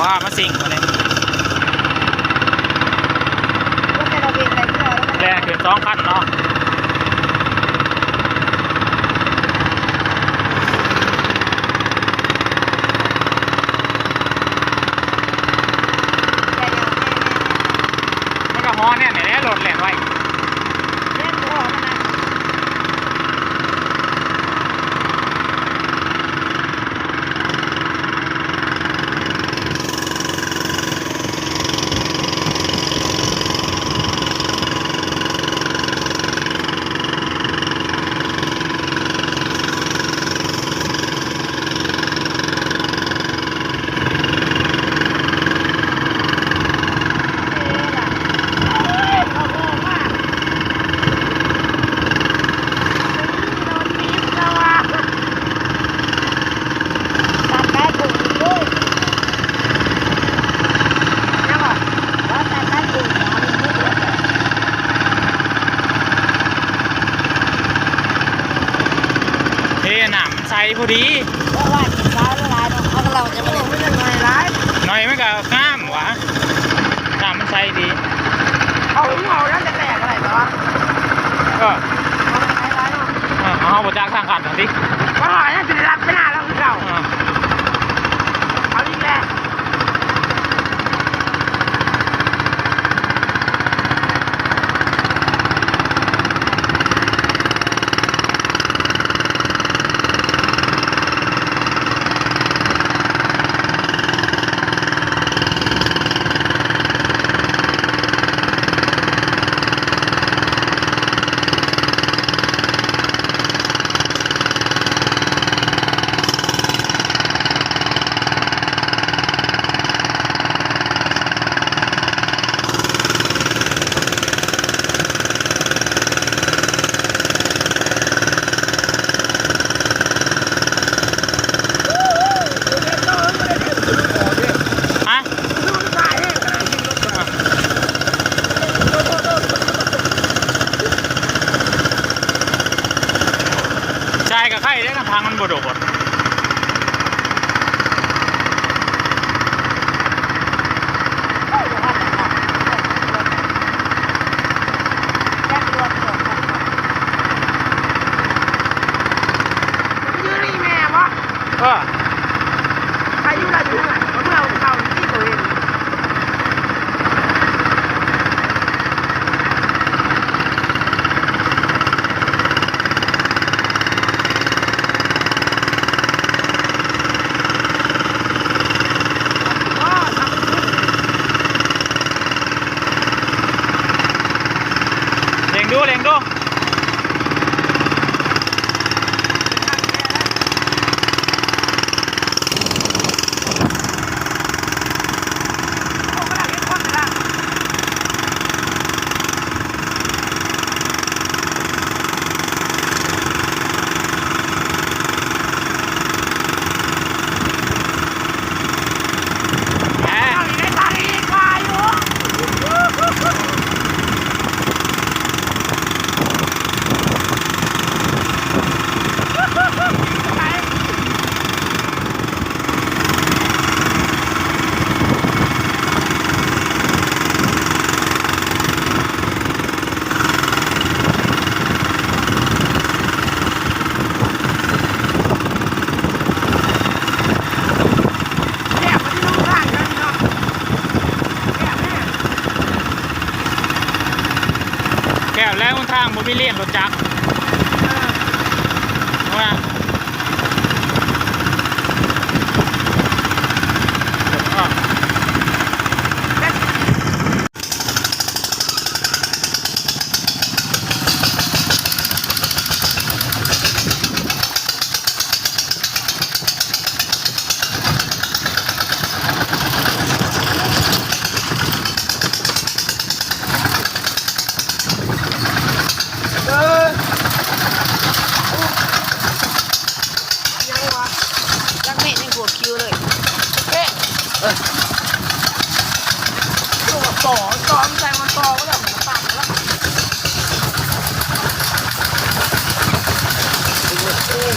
ພາມາຊິງມື້ນີ້ ແລ່ນຂຶ້ນສອງຄັນເນາະ. ມັນກໍຫໍແນວນີ້ແຫຼະ ລົດແລ່ນໄວ. ເທນ້ຳໃສ່ພໍດີ ເພາະວ່າກິນເຊົ້າຫຼາຍໆເນາະ ເຮົາກໍເລົ່າຈະບໍ່ໄດ້ ໜ້ອຍມັນກໍງາມຫວາ ນ້ຳມັນໃສດີ ເອົາຫົວເອົາແລ້ວຈະແຕກອະໄລບໍ່ ເອີ ເອີ ເຮົາບໍ່ຈັກທາງກັນຫັ້ນຕິ ບໍ່ ຍັງຊິໄດ້ລັດໄປໜ້າລາວຄືເກົ່າ ເອີ ເອົາອີກແລ້ວ. ໃຊ່ ກໍໄຄເດ້ ຄັນທາງມັນບໍ່ໂດດ. ເອີ ໃຜຢູ່ລະຢູ່ເຮືອນ ເມື່ອເຂົາທີ່ບໍ່ເຫັນ. ເລັ່ງດູ ເລັ່ງດູ. ແຄບແລ້ວ ຫົນທາງບໍ່ມີເລນລົດຈັກ ເອີ ເພາະວ່າ ເອີ ຍັງວະ ຍັງເມດຍັງກວດຄິວເລີຍ ເອີ ເອີ ຕົວຕໍ່ ຕໍ່ໃສ່ມາຕໍ່ ບໍ່ໄດ້ ມັນກໍຕາມແລ້ວ. ໂອ້ຍ.